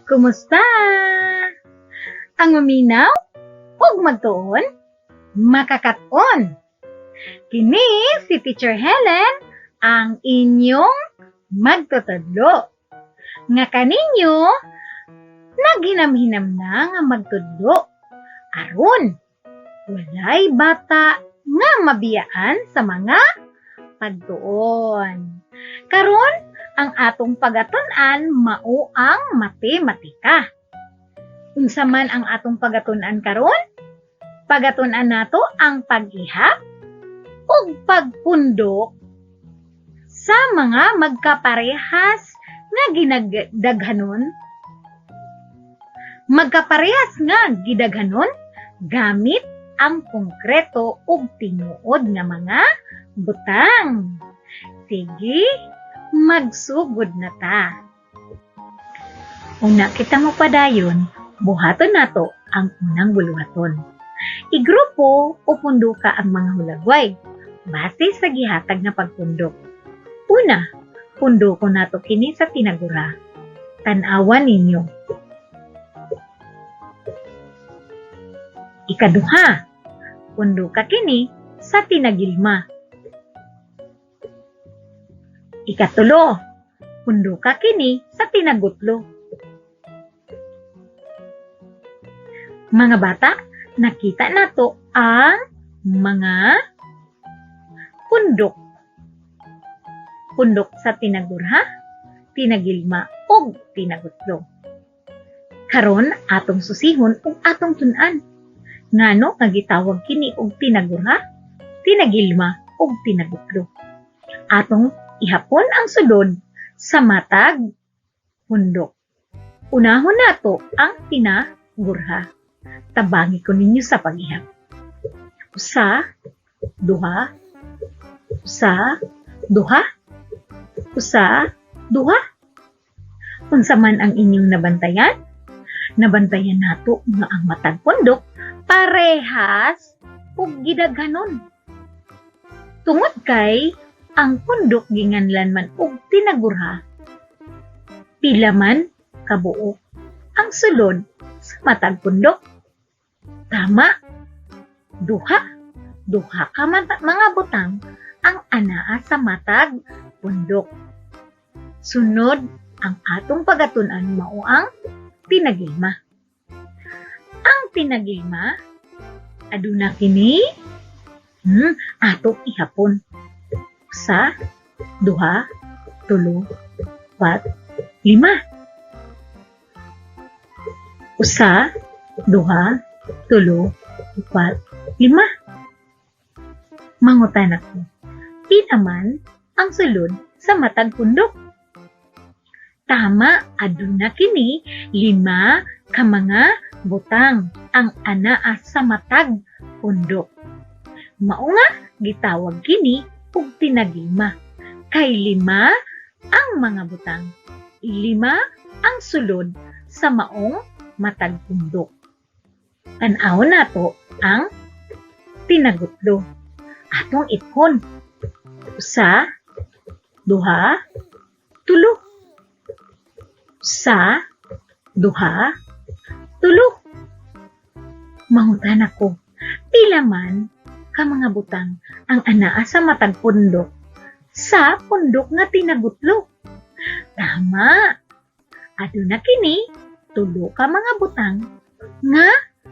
Kumusta? Ang maminaw ug magtuon, makakat-on. Kini si Teacher Helen ang inyong magtutudlo. Nga kaninyo naghinam-hinam na nga magtudlo aron walay bata nga mabiyaan sa mga pagtuon. Karon, ang atong pagatun-an mao ang matematika. Unsa man ang atong pagatun-an karon? Pagatun-an nato ang pag-ihap ug pagpundok sa mga magkaparehas nga ginadaghanon, magkaparehas nga gidaghanon gamit ang konkreto ug tinuod nga mga butang. Sige, magsugod na ta. Una kita mo padayon, buhaton nato ang unang buluhaton. Igrupo o punduka ang mga hulagway base sa gihatag nga pagpundok. Una, pundoko nato kini sa tinagura. Tan-awan ninyo. Ikaduha, punduka kini sa tinagilma. Ikatulo, punduka kini sa tinagutlo. Mga bata, nakita nato ang mga pundok. Pundok sa tinagurha, tinagilma ug tinagutlo. Karon atong susihon ug atong tun-an. Ngano nga gitawag kini og tinagurha, tinagilma ug tinagutlo. Atong ihapon ang sulod sa matag pundok. Unahon nato ang tinagurha. Tabangi ko ninyo sa pag-ihap. Usa, duha, usa, duha, usa, duha. Unsa man ang inyong nabantayan? Nabantayan nato nga ang matag pundok parehas ug gidaghanon. Tungod kay ang pundok ginganlan man og tinagurha, pila man kabuok ang sulod sa matag pundok? Tama, duha. Duha ka mga butang ang anaa sa matag pundok. Sunod, ang atong pagatun-an mao ang tinagilma. Ang tinagilma, aduna kini atong ihapon. Usa, duha, tulo, upat, lima. Usa, duha, tulo, upat, lima. Mangutan ako, pila man ang sulod sa matag pundok? Tama, aduna kini lima ka mga butang ang anaa sa matag pundok. Mao nga gitawag kini og tinagilma kay lima ang mga butang. Lima ang sulod sa maong matag pundok. Tan-awon nato ang tinagutlo. Atong ipon. Usa, duha, tulo. Usa, duha, tulo. Mangutan ako, pila man ka mga butang ang anaa sa matag pundok sa pundok nga tinagutlo? Tama! Aduna kini tulo ka mga butang nga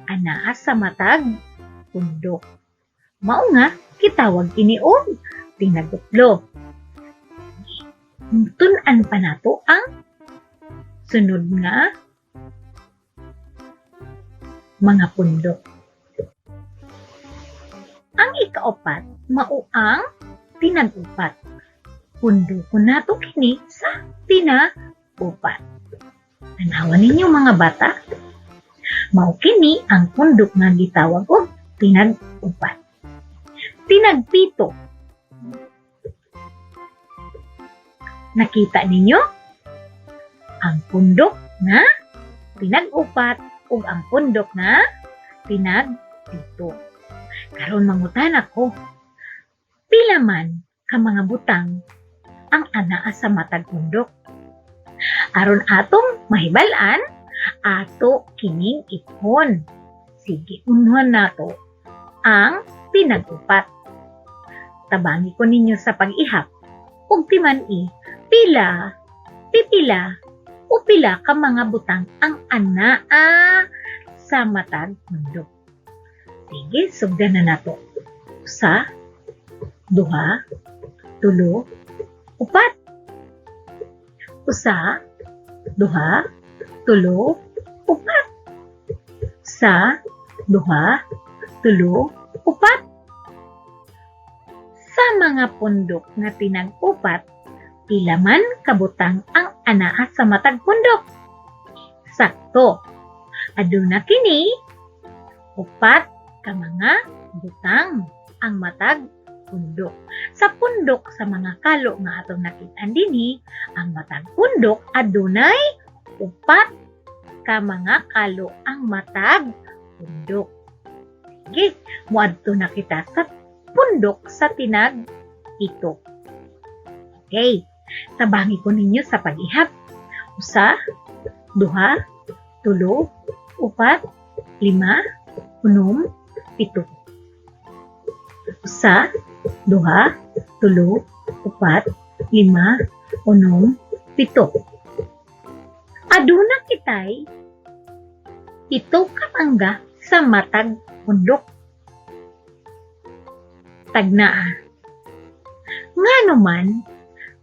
anaa sa matag pundok. Mao nga gitawag kini og tinagutlo. Tun-an pa nato ang sunod nga mga pundok. Ang ikaupat mao ang tinag-upat. Pundokon nato kini sa tinag-upat. Tan-awa ninyo mga bata. Mao kini ang pundok nga gitawag og tinag-upat. Tinagpito. Nakita ninyo? Ang pundok nga tinag-upat ug ang pundok nga tinagpito. Karon mangutan ako, pila man ka mga butang ang anaa sa matag pundok? Aron atong Mahibal-an, ato kining iphon. Sige, unhan nato ang tinag-upat. Tabangi ko ninyo sa pag-ihap ug timan-i pila, pipila, o pila ka mga butang ang anaa sa matag pundok. Sige, sugdan na nato. Usa, duha, tulo, upat. Usa, duha, tulo, upat. Usa, duha, tulo, upat. Sa mga pundok nga tinag-upat, pila man kabutang ang anaa sa matag pundok? Sakto. Aduna kini upat ka mga butang ang matag pundok. Sa pundok sa mga kalo nga atong nakit-an dinhi, ang matag pundok adunay upat ka mga kalo ang matag pundok. Sige, muadto na kita sa pundok sa tinag pito. Okay, tabangi ko ninyo sa pag-ihap. Usa, duha, tulo, upat, lima, unom, pito. Usa, duha, tulo, upat, lima, unom, pito. Aduna kitay pito ka mangga sa matag pundok. Tagnaa. Ngano man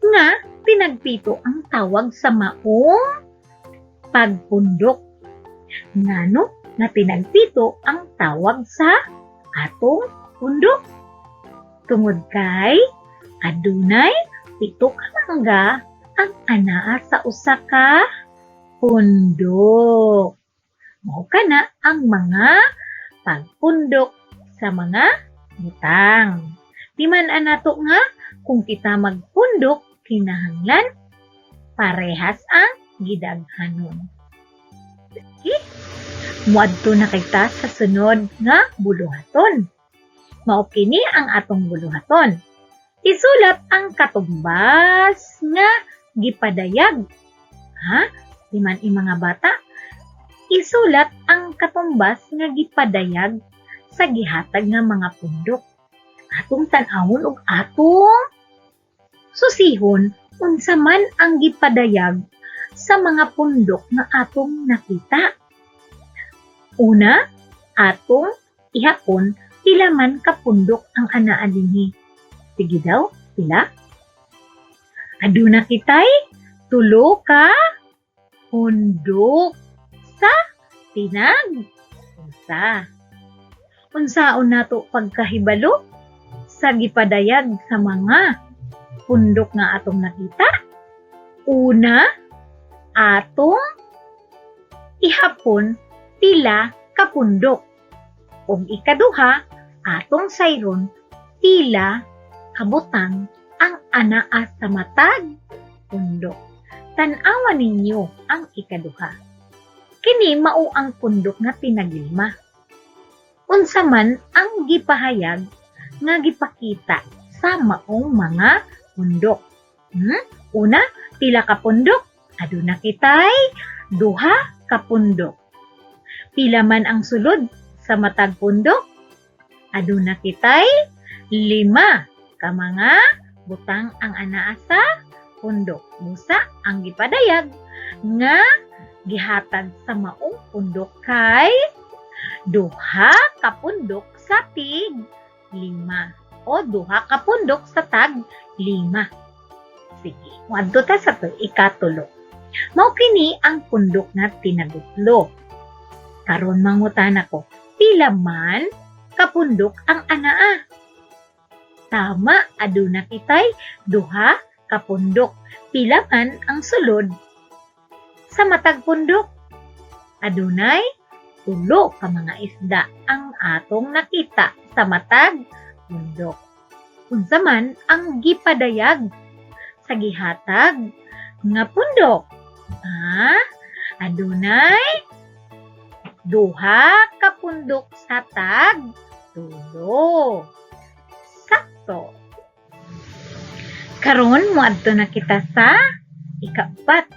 nga tinagpito ang tawag sa maong pagpundok? Ngano nga tinagpito ang tawag sa atong pundok? Tungod kay adunay pito ka mangga ang anaa sa usa ka pundok. Mao kana ang mga pagpundok sa mga butang. Timan-an nato nga kung kita magpundok, kinahanglan parehas ang gidaghanon. Okay? Muadto na kita sa sunod nga buluhaton. Mao kini ang atong buluhaton. Isulat ang katumbas nga gipadayag. Ha? Timan-i, mga bata. Isulat ang katumbas nga gipadayag sa gihatag nga mga pundok. Atong tan-awon ug atong susihon unsa man ang gipadayag sa mga pundok nga atong nakita. Una, atong ihapon pila man ka pundok ang anaa dinhi. Sige daw, pila? Aduna kitay tulo ka pundok sa tinag usa. Unsaon nato pagkahibalo sa gipadayag sa mga pundok nga atong nakita? Una, atong ihapon pila ka pundok. Ug ikaduha, atong sayron pila kabutang ang anaa sa matag pundok. Tan-awa ninyo ang ikaduha. Kini mao ang pundok nga tinagilma. Unsa man ang gipahayag nga gipakita sa maong mga pundok? Una, pila ka pundok? Aduna kitay duha ka pundok. Pila man ang sulod sa matag pundok? Aduna kitay lima ka mga butang ang anaa sa pundok. Busa ang gipadayag nga gihatag sa maong pundok kay duha ka pundok sa tig lima o duha ka pundok sa tag lima. Sige, muadto ta sa ikatulo. Mao kini ang pundok nga tinagutlo. Karon mangutana ko, pila man kapundok ang anaa? Tama, aduna kitay duha ka pundok. Pila man ang sulod sa matag pundok? Adunay tulo ka mga isda ang atong nakita sa matag pundok. Unsa man ang gipadayag sa gihatag nga pundok? Ha? Adunay duha ka pundok sa tag tulo. Sakto. Karon moadto na kita sa ikaapat.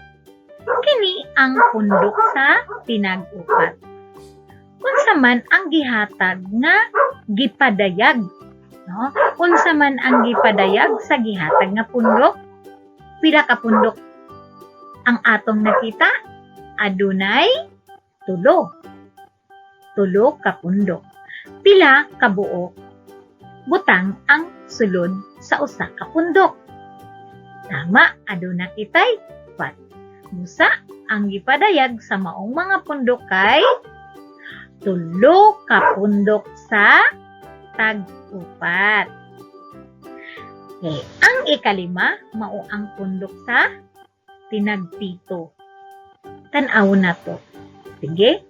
Kini ang pundok sa tinag-upat. Unsa man ang gihatag nga gipadayag, no? Unsa man ang gipadayag sa gihatag nga pundok? Pila ka pundok ang atong nakita? Adunay 3. 3 ka pundok. Pila ka buok butang ang sulod sa usa ka pundok? Tama, aduna kitay 4. Busa, ang gipadayag sa maong mga pundok kay 3 ka pundok sa tag-upat. Okay. Ang ikalima, mao ang pundok sa tinagpito. Tan-aw na to. Sige.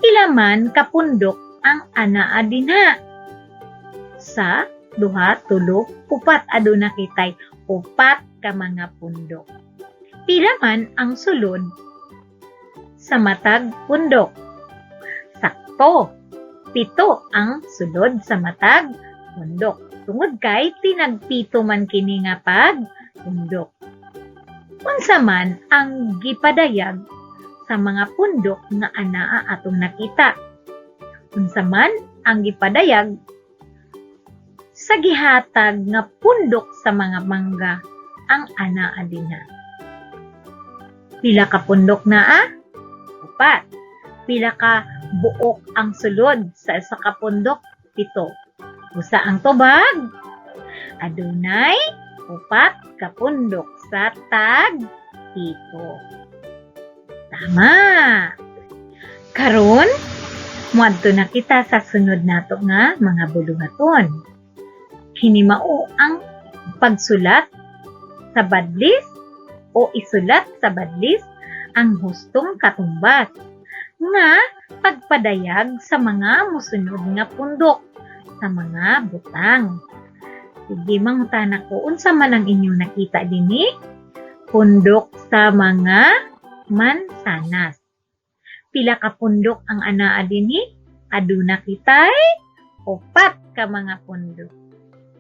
Pila man ka pundok ang anaa dinha? Sa, duha, tulo, upat. Aduna kitay 4 ka mga pundok. Pila man ang sulod sa matag pundok? Sakto. 7 ang sulod sa matag pundok. Tungod kay tinagpito man kini nga pagpundok. Unsa man ang gipadayag sa mga pundok nga anaa atong nakita? Unsa man ang gipadayag sa gihatag nga pundok sa mga mangga ang anaa dinha? Pila ka pundok naa? 4. Pila ka buok ang sulod sa isa ka pundok? 7. Usa ang tubag? Adunay 4 ka pundok sa tag 7. Tama. Karon, muadto na kita sa sunod nato nga mga buluhaton. Kini mao ang pagsulat sa badlis o isulat sa badlis ang hustong katumbas nga pagpadayag sa mga musunod nga pundok sa mga butang. Sige, mangutana ko, unsa man ang inyong nakita dinhi? Pundok sa mga mansanas. Pila ka pundok ang anaa dinhi? Aduna kitay 4 ka mga pundok.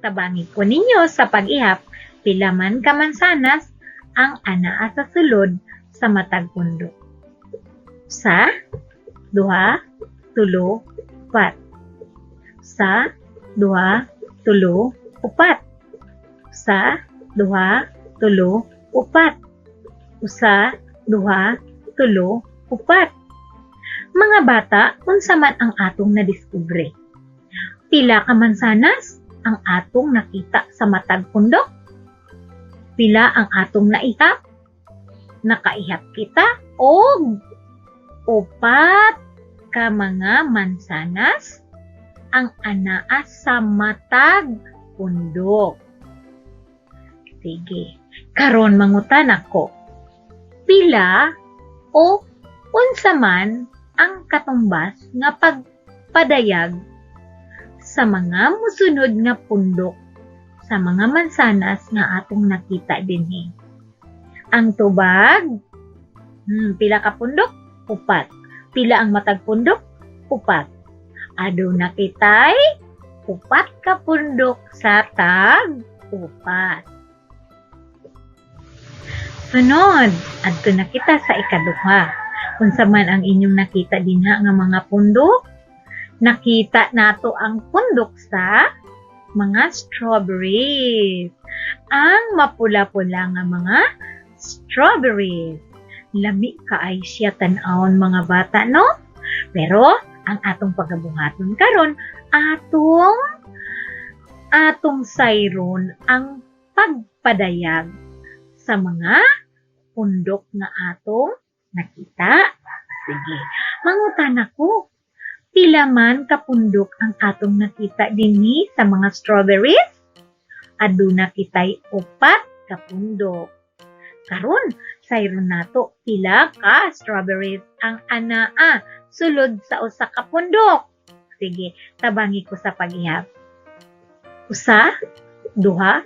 Tabangi ko ninyo sa pag-ihap, pila man ka mansanas ang anaa sa sulod sa matag pundok. Sa, duha, tulo, upat. Sa, duha, tulo, upat. Sa, duha, tulo, upat. Usa, duha, tulo, upat. Mga bata, unsa man ang atong nadiskubre? Pila ka mansanas ang atong nakita sa matag pundok? Pila ang atong naihap? Nakaihap kita og 4 ka mga mansanas ang anaa sa matag pundok. Sige. Karon mangutana ko. Pila o unsa man ang katumbas nga pagpadayag sa mga musunod nga pundok sa mga mansanas nga atong nakita dinhi? Ang tubag, pila ka pundok? 4. Pila ang matag pundok? 4. Aduna kitay 4 ka pundok sa tag 4. Sunod, adto na kita sa ikaduha. Unsa man ang inyong nakita dinha nga mga pundok? Nakita nato ang pundok sa mga strawberries. Ang mapula-pula nga mga strawberries. Lami kaay siya tan-awon, mga bata, no? Pero ang atong pagabuhaton karon, atong sayron ang pagpadayag sa mga pundok nga atong nakita. Sige, mangutana ko. Pila man ka pundok ang atong nakita dinhi sa mga strawberries? Aduna kitay 4 ka pundok. Karon, sayron nato pila ka strawberries ang anaa sulod sa usa ka pundok. Sige, tabangi ko sa pag-ihap. Usa, duha,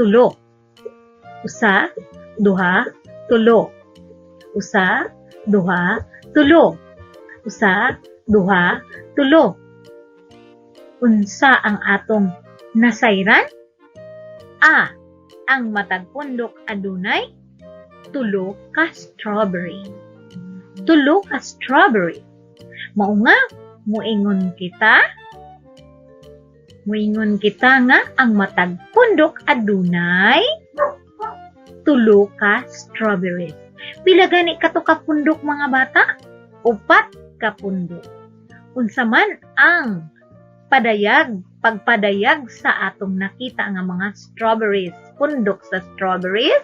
tulo. Usa, duha, tulo. Usa, duha, tulo. Usa, duha, tulo. Unsa ang atong nasayran? A. Ang matag pundok adunay Tulo ka strawberry. Tulo ka strawberry. Mao nga, muingon kita nga ang matag pundok adunay tulo ka strawberries. Pila gani kato ka pundok, mga bata? Upat ka pundok. Unsa man ang padayag, pagpadayag sa atong nakita nga mga strawberries, pundok sa strawberries?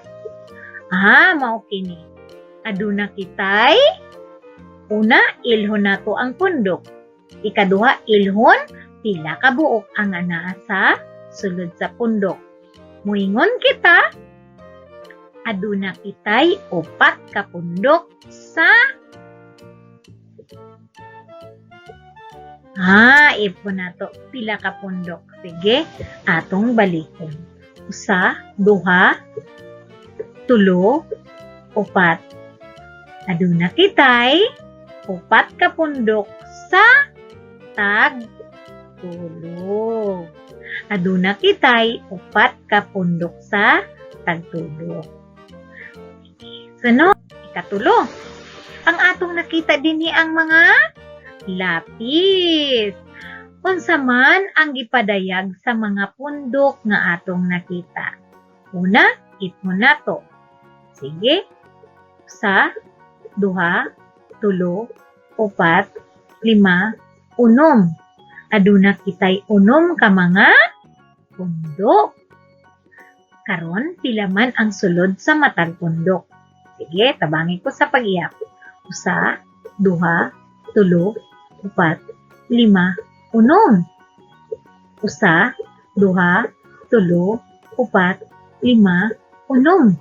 Ah, mao kini. Aduna kitay una, ilhon nato ang pundok. Ikaduha, ilhon pila ka buok ang anaa sa sulod sa pundok. Muingon kita, aduna kitay upat ka pundok sa. Ah, ipon nato pila ka pundok. Sige, atong balikon. Usa, duha, tulo, upat. Aduna kitay upat ka pundok sa tag tulo. Aduna kitay upat ka pundok sa tagtulo. Sunod, ikatulo. Ang atong nakita dinhi ang mga lapis. Unsa man ang gipadayag sa mga pundok nga atong nakita? Una, ipon nato. Sige. Usa, duha, tulo, upat, lima, unom. Aduna kitay unom ka mga pundok. Karon, pila man ang sulod sa matag pundok? Sige, tabangi ko sa pag-iyap. Usa, duha, tulo, upat, lima, unom. Usa, duha, tulo, upat, lima, unom.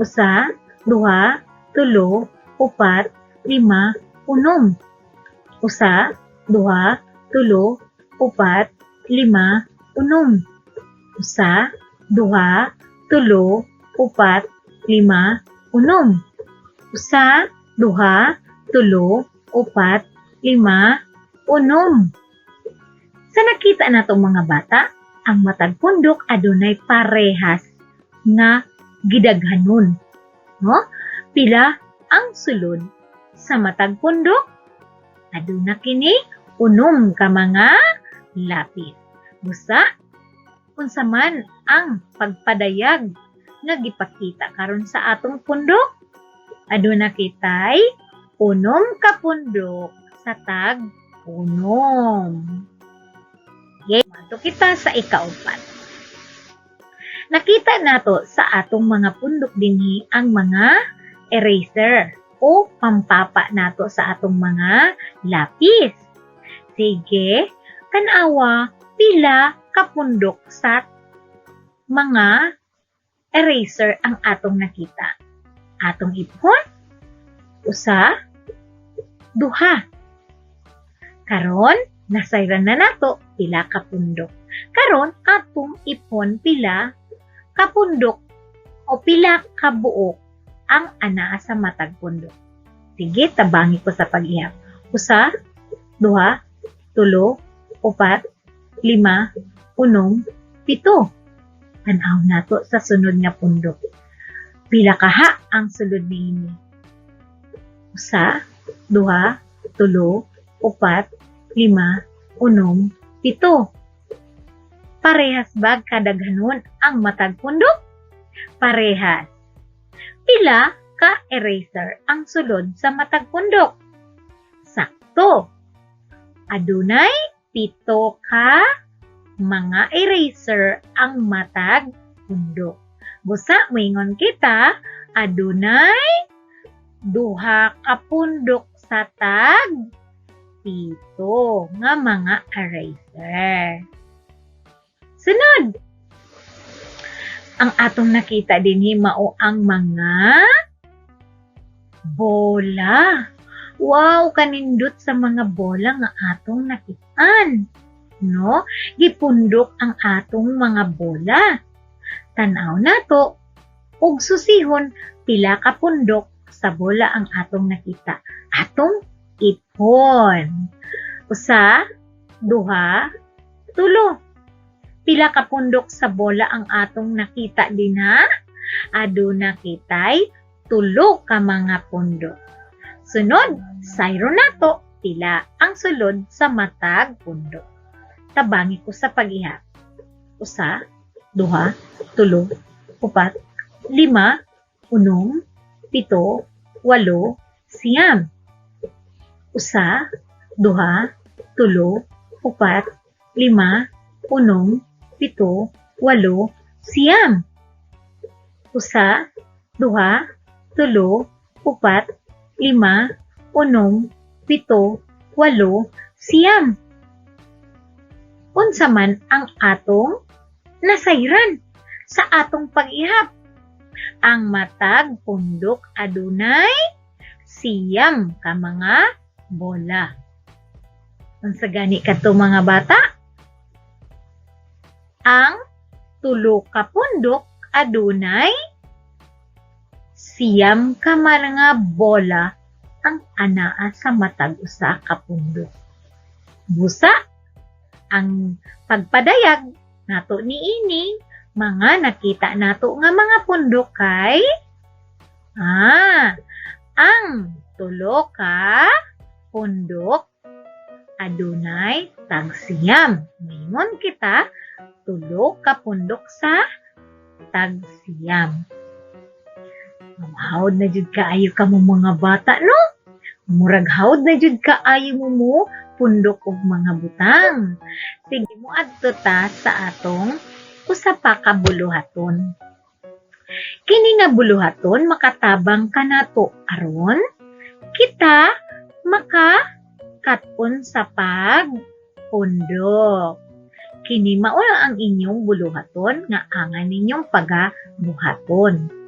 Usa, duha, tulo, upat, lima, unom. Usa, duha, tulo, upat, lima, unom. Usa, duha, tulo, upat, lima, unom. Usa, duha, tulo, upat, lima, unom. Sa nakita nato, mga bata, ang matag pundok adunay parehas nga gidaghanon. No? Pila ang sulod sa matag pundok? Aduna kini unom ka mga lapis. Busa, unsa man ang pagpadayag nga gipakita karon sa atong pundok? Aduna kitay unom ka pundok sa tag unom. Okay, mato kita sa ikaupat. Nakita nato sa atong mga pundok dinhi ang mga eraser o pampapa nato sa atong mga lapis. Sige, tan-awa pila ka pundok sa mga eraser ang atong nakita. Atong ipon, usa, duha. Karon, nasayran na nato pila ka pundok. Karon, atong ipon pila ka pundok o pila ka buok ang anaa sa matag pundok. Sige, tabangi ko sa pag-ihap. Usa, duha, tulo, upat, lima, unom, pito. Tan-aw nato sa sunod nga pundok. Pila kaha ang sulod niini? Usa, duha, tulo, upat, lima, unom, pito. Parehas ba kadaghanon ang matag pundok? Parehas. Pila ka eraser ang sulod sa matag pundok? Sakto. Adunay 7 ka mga eraser ang matag pundok. Busa moingon kita, adunay 2 ka pundok sa tag 7 nga mga eraser. Sunod, ang atong nakita dinhi mao ang mga bola. Wow, kanindot sa mga bola nga atong nakitaan. No? Gipundok ang atong mga bola. Tan-aw nato ug susihon pila ka pundok sa bola ang atong nakita. Atong ipon. Usa, duha, tulo. Pila ka pundok sa bola ang atong nakita dinha? Aduna kitay Tulo ka mga pundok. Sunod, sayro nato pila ang sulod sa matag pundok. Tabangi ko sa pag-ihap. 1, 2, 3, 4, 5, 6, 7, 8, 9. 1, 2, 3, 4, 5, 6, 7, 8, 9. 1, 2, 3, 4, 5, 6, 7, 8, 9. Unsa man ang atong nasayran sa atong pag-ihap? Ang matag pundok adunay 9 ka mga bola. Unsa gani kadto mga bata? Ang 3 ka pundok adunay 9 ka mga bola ang anaa sa matag usa ka pundok. Busa ang pagpadayag nato niini mga nakita nato nga mga pundok kay ang 3 ka pundok adunay tag-9. Moingon kita 3 ka pundok sa tag-9. Hawd na jud kaayo kamo mga bata, no? Murag hawd na jud kaayo mo pundok og mga butang. Sige, moadto ta sa atong usa pa ka buluhaton. Kini nga buluhaton makatabang kanato aron kita makakat-on sa pagpundok. Kini mao ang inyong buluhaton nga angan ninyong pagabuhaton.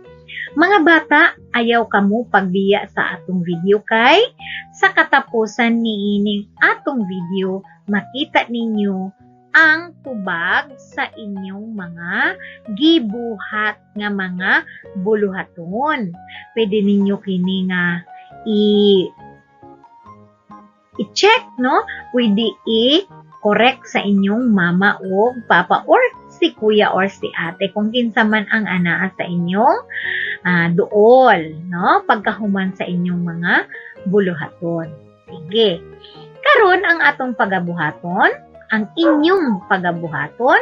Mga bata, ayaw kamo pagbiya sa atong video kay sa katapusan niining atong video makita ninyo ang tubag sa inyong mga gibuhat nga mga buluhaton. Pwede ninyo kini nga i-check, no? Pwede i-correct sa inyong mama o papa or si kuya or si ate kung kinsa man ang anaa sa inyong duol, no? Pagkahuman sa inyong mga buluhaton. Sige. Karon ang atong pagabuhaton, ang inyong pagabuhaton,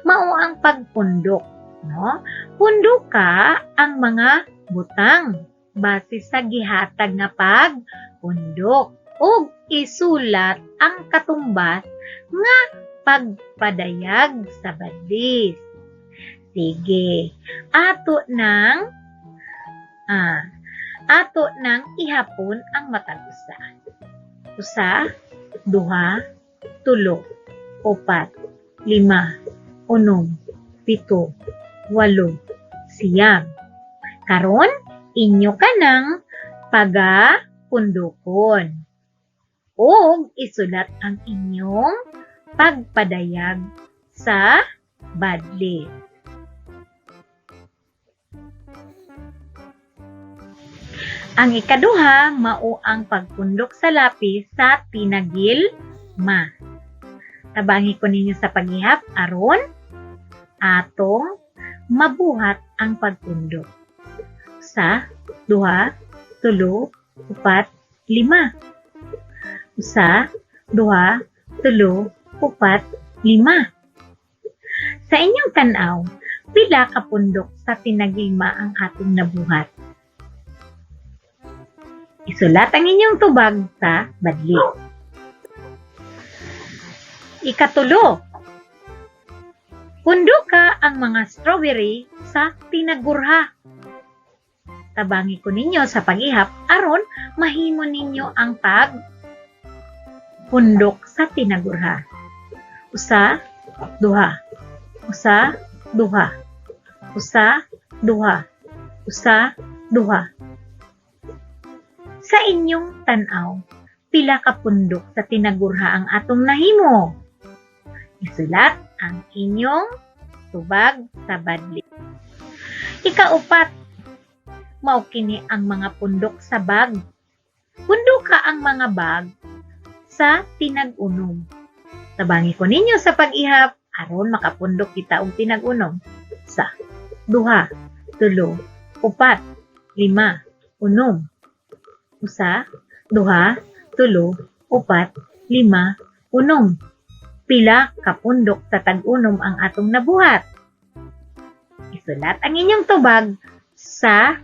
mao ang pagpundok, no? Pundok ka ang mga butang base sa gihatag nga pagpundok ug isulat ang katumbas nga pagpadayag sa badlis. Sige, ato nang ihapon ang matag usa. 1, 2, 3, 4, 5, 6, 7, 8, 9. Karon inyo kanang pagapundokon ug isulat ang inyong pagpadayag sa badlis. Ang ikaduha mao ang pagpundok sa lapis sa tinagilma. Tabangi ko ninyo sa paghihap aron atong mabuhat ang pagpundok. 1, 2, 3, 4, 5. 1, 2, 3, 4, 5. Sa inyong tan-aw, pila ka pundok sa tinagilma ang atong nabuhat? Isulat ang inyong tubag sa badlis. Ikatulo, punduka ang mga strawberry sa tinagurha. Tabangi ko ninyo sa paghihap aron mahimo ninyo ang pagpundok sa tinagurha. 1, 2, 1, 2, 1, 2, 1, 2. Sa inyong tan-aw, pila ka pundok sa tinagurha ang atong nahimo? Isulat ang inyong tubag sa badli. Ikaupat, mao kini ang mga pundok sa bag. Pundok ka ang mga bag sa tinag-unom. Tabangi ko ninyo sa pag-ihap aron makapundok kita og tinag-unom. 1, 2, 3, 4, 5, lima, unom. Usa, duha, tulo, upat, lima, unom. Pila ka pundok sa tag-unom ang atong nabuhat? Isulat ang inyong tubag sa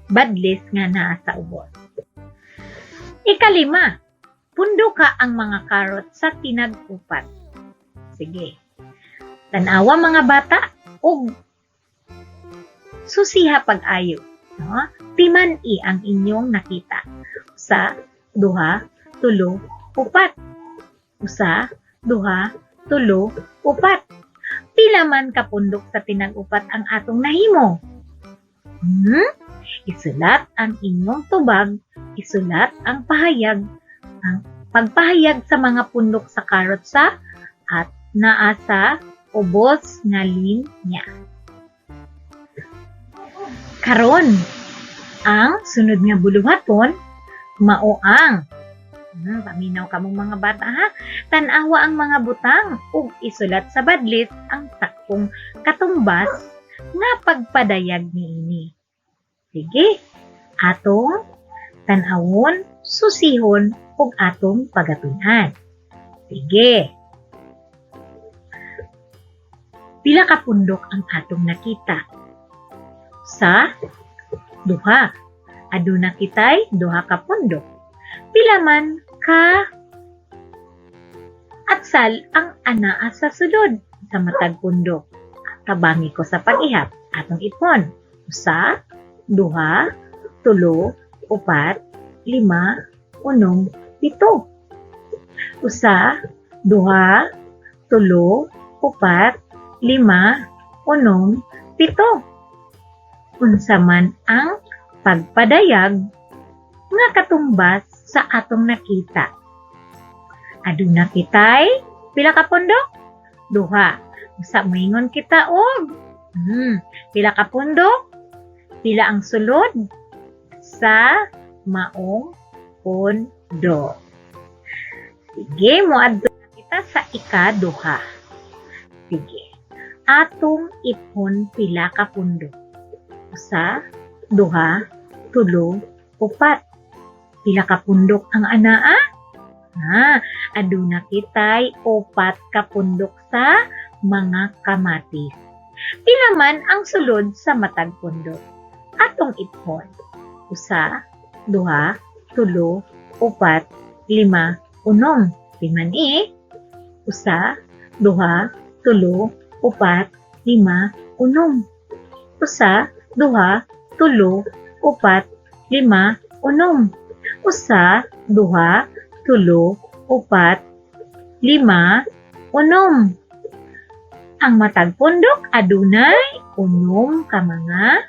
badlis nga naa sa ubos. Ikalima, punduka ang mga karot sa tinag-upat. Sige. Tan-awa, mga bata, ug susiha pag-ayo. No? Timan-i ang inyong nakita. Usa, duha, tulo, upat. Usa, duha, tulo, upat. Pila man ka pundok sa tinag-upat ang atong nahimo? Isulat ang inyong tubag, isulat ang pahayag, ang pagpahayag sa mga pundok sa karot sa at naa sa ubos nga linya. Karon, ang sunod nga buluhaton mao ang paminaw kamong mga bata, ha. Tan-awa ang mga butang ug isulat sa badlis ang saktong katumbas nga pagpadayag niini. Sige, atong tan-awon, susihon ug atong pagatun-an. Sige. Pila ka pundok ang atong nakita? Sa duha. Aduna kitay duha ka pundok. Pila man ka atsal ang anaa sa sulod sa matag pundok? Tabangi ko sa pag-ihap. Atong ipon. Usa, duha, tulo, upat, lima, unom, pito. Usa, duha, tulo, upat, lima, unom, pito. Unsa man ang pagpadayag nga katumbas sa atong nakita? Aduna kitay pila ka pundok? Duha. Usa, moingon kita og pila ka pundok? Pila ang sulod sa maong pundok? Sige, moadto na kita sa ikaduha. Sige. Atong ipon pila ka pundok. Usa, duha, tulo, upat. Pila ka pundok ang anaa? Ha, aduna kitay upat ka pundok sa mga kamatis. Pila man ang sulod sa matag pundok? Atong ipon. Usa, duha, tulo, upat, lima, unom. Timan i. Usa, duha, tulo, upat, lima, unom. Usa, duha, tulo, upat, lima, unom. Usa, duha, tulo, upat, lima, unom. Ang matag pundok adunay unom ka mga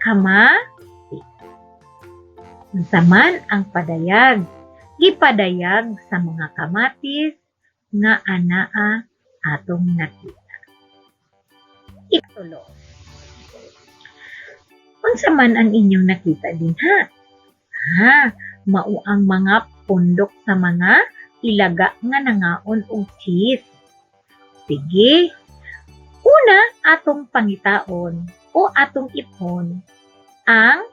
kamatis. Unsa man ang padayag? Gipadayag sa mga kamatis nga anaa atong nakita. Itulo. Unsa man ang inyong nakita dinha? Ha, mao ang mga pundok sa mga ilaga nga nangaon og cheese. Sige. Una, atong pangitaon o atong ipon ang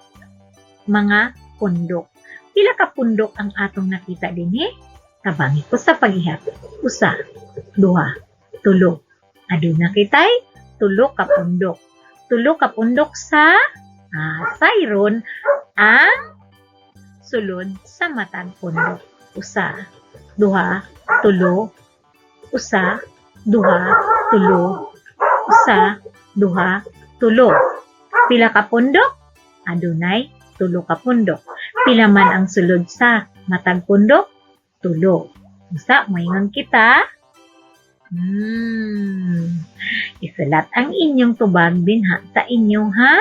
mga pundok. Pila ka pundok ang atong nakita dinhi? Tabangi ko sa paghihap. Usa, duha, tulo. Aduna kitay tulo ka pundok. Tulo ka pundok sa sayron ang sulod sa matag pundok. Usa, duha, tulo, usa, duha, tulo, usa, duha, tulo. Pila ka pundok? Adunay tulo ka pundok. Pila man ang sulod sa matag pundok? Tulo. Usa, moingon kita. Isulat ang inyong tubag dinha sa inyong ha?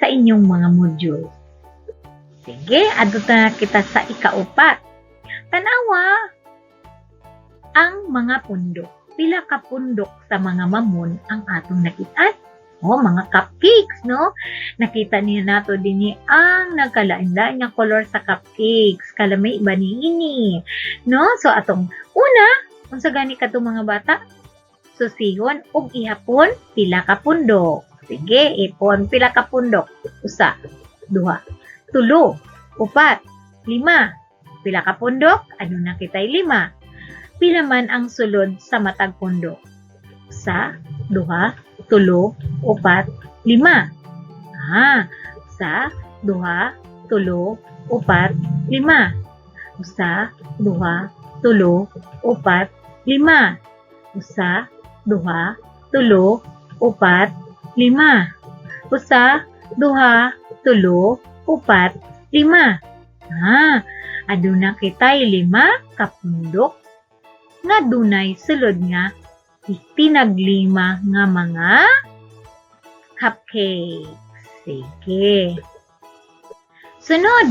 Sa inyong mga module. Sige, adto na kita sa ikaupat. Tanawa ang mga pundok. Pila ka pundok sa mga mamon ang atong nakitaan? Oh, mga cupcakes, no? Nakita niyo nato dinhi ang nagkalain-lain nga color sa cupcakes. Kalami ba niini? No? So atong una, unsa gani kadto, mga bata? Susihon ug ihapon pila ka pundok. Sige, ipon pila ka pundok. Usa, duha, tulo, upat, lima. Pila ka pundok? Aduna kitay lima. Pila man ang sulod sa matag pundok? Usa, duha, tulo, upat, lima. Usa, duha, tulo, upat, lima. Usa, duha, tulo, upat, lima. Usa, duha, tulo, upat, lima. Usa, duha, tulo, upat, lima. Aduna kitay lima ka pundok nga dunay sulod nga tinaglima nga mga cupcakes. Sige. Sunod,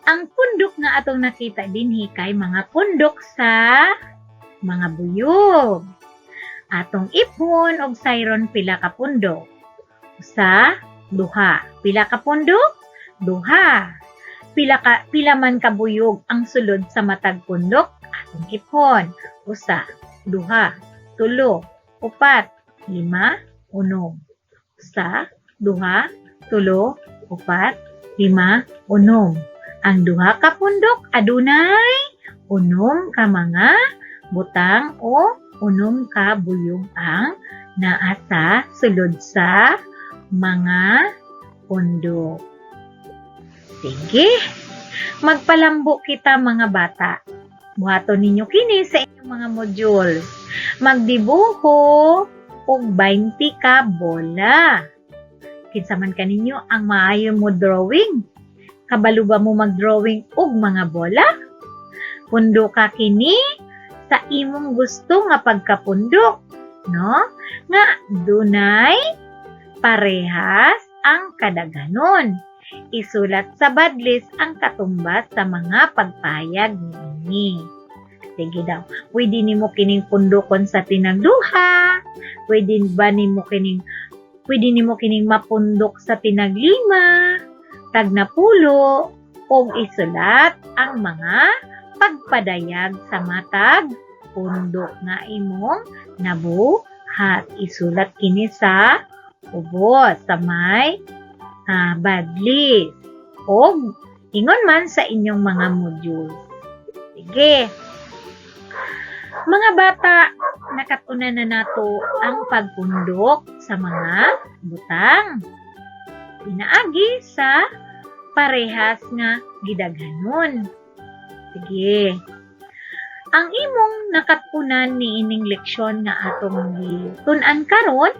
ang pundok nga atong nakita dinhi kay mga pundok sa mga buyog. Atong ipon og sayron pila ka pundok. Usa, duha. Pila ka pundok? Duha. Pila man ka buyog ang sulod sa matag pundok? Atong ipon. Usa, duha, tulo, upat, lima, unom. Usa, duha, tulo, upat, lima, unom. Ang duha ka pundok adunay unom ka mga butang o unom ka buyog ang naa sa sulod sa mga pundok. Sige, magpalambo kita, mga bata. Buhaton ninyo kini sa inyong mga modules. Magdibuho og 20 ka bola. Kinsa man kaninyo ang maayo mo drawing? Kabalo ba mo mag-drawing og mga bola? Pundoka kini sa imong gusto nga pagkapundok, no? Nga dunay parehas ang kadaghanon. Isulat sa badlis ang katumbas sa mga pagpayag niini. Sige daw. Pwede nimo kining pundokon sa tinagduha. Pwede nimo kining mapundok sa tinaglima, tagnapulo, og isulat ang mga pagpadayag sa matag pundok nga imong nabuhat. Isulat kini sa ubos sa may badlis og ingon man sa inyong mga modules. Sige. Mga bata, nakat-unan na nato ang pagpundok sa mga butang pinaagi sa parehas nga gidaghanon. Sige. Ang imong nakat-unan niining leksyon nga atong gitun-an karon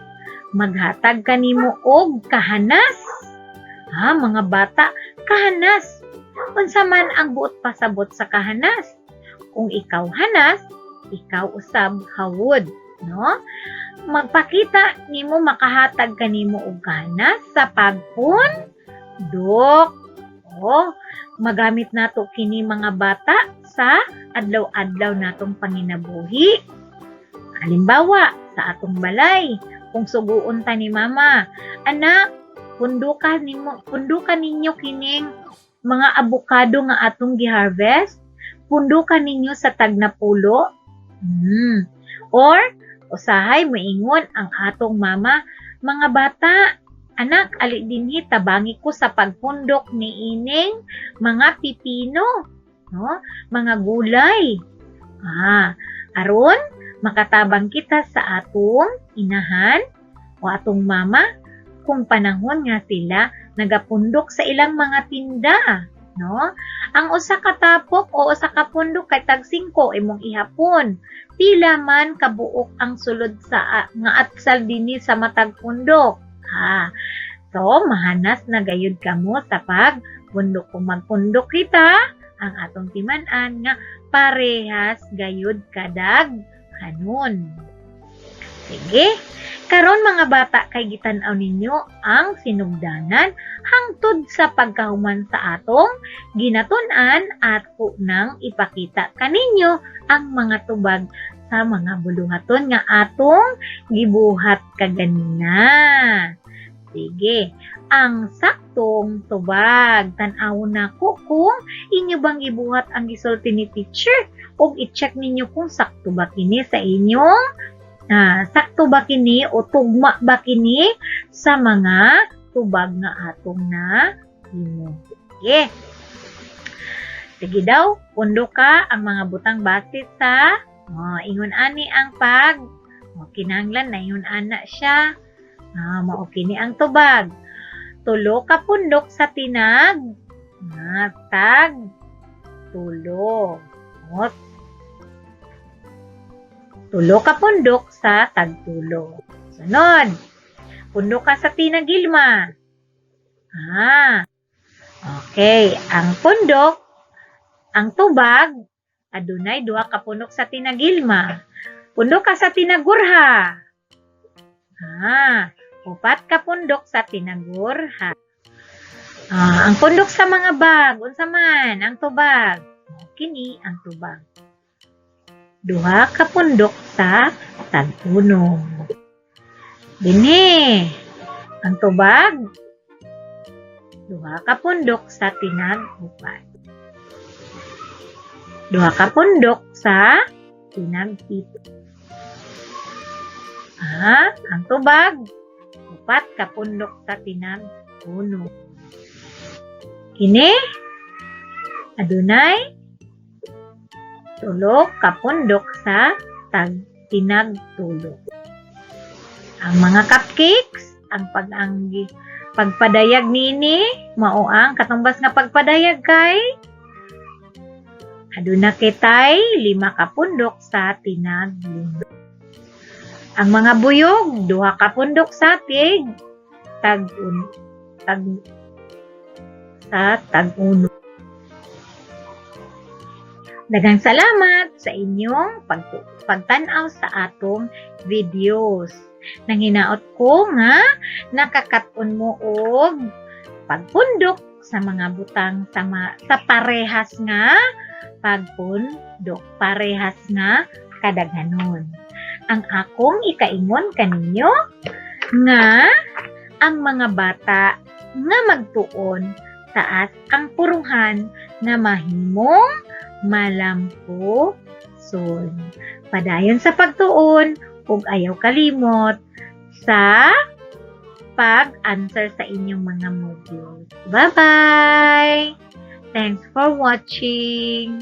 maghatag kanimo og kahanas. Ha, mga bata, kahanas. Unsa man ang buot pasabot sa kahanas? Kung ikaw hanas, ikaw usab hawod, no? Magpakita nimo, makahatag kanimo og kahanas sa pagpundok. Oh, magamit nato kini, mga bata, sa adlaw-adlaw natong panginabuhi. Halimbawa, sa atong balay, kung suguon ta ni Mama, "Anak, pundukan ninyo kining mga abukado nga atong giharvest, pundukan ninyo sa tagnapulo." Or usahay moingon ang atong mama, "Mga bata, anak, ali dinhi, tabangi ko sa pagpundok niining mga pipino, no? Mga gulay." Aron makatabang kita sa atong inahan o atong mama kung panahon nga sila nagapundok sa ilang mga tinda, no? Ang usa ka tapok o usa ka pundok kay tag 5, imong ihapon. Pila man kabuok ang sulod sa nga atsal dinhi sa matag pundok? Ha. So, mahanas na gayud kamo sa pagpundok. Kung magpundok kita, ang atong timan-an nga parehas gayud kadaghanon. Sige. Karon, mga bata, kay gitan-aw ninyo ang sinugdanan hangtod sa pagkahuman sa atong ginatun-an, ato nang ipakita kaninyo ang mga tubag sa mga buluhaton nga atong gibuhat kaganina. Sige. Ang saktong tubag. Tan-awon nako kung inyo bang gibuhat ang gisulti ni teacher ug i-check ninyo kung sakto ba kini sa inyong sakto ba kini o tugma ba kini sa mga tubag nga atong na himo. Sige. Sige daw, pundo ka ang mga butang base sa oh, ingon ani ang pag oh, kinahanglan na ingon ana siya. Mao kini ang tubag. Tulo ka pundok sa tinag tag tulo. Oh, tulo ka pundok sa tagtulo. Sunod. Pundok ka sa tinagilma. Okay, ang pundok, ang tubag, adunay duha ka pundok sa tinagilma. Pundok ka sa tinagurha. Upat ka pundok sa tinagurha. Ang pundok sa mga bag, unsa man ang tubag? Kini ang tubag. Duha ka pundok sa tag-uno. Dinhi, ang tubag, duha ka pundok sa tinag-upat. Duha ka pundok sa tinag-pito. Ang tubag, upat ka pundok sa tinag-uno. Kini, adunay tulo ka pundok sa tag tinagtulo. Ang mga cupcakes, ang pagpadayag nini, mao ang katumbas nga pagpadayag kay aduna kitay 5 ka pundok sa tinag-lima. Ang mga buyog, 2 ka pundok sa tig tag un, tag sa tag-uno. Daghang salamat sa inyong pagtan-aw sa atong videos. Nanginaot ko nga nakakaton mo og pagpundok sa mga butang sa parehas nga pagpundok, parehas nga kadaghanon. Ang akong ikaingon kaninyo nga ang mga bata nga magtuon taas ang puruhan nga mahimong malampuson. Padayon sa pagtuon ug ayaw kalimot sa pag-answer sa inyong mga modules. Bye-bye! Thanks for watching!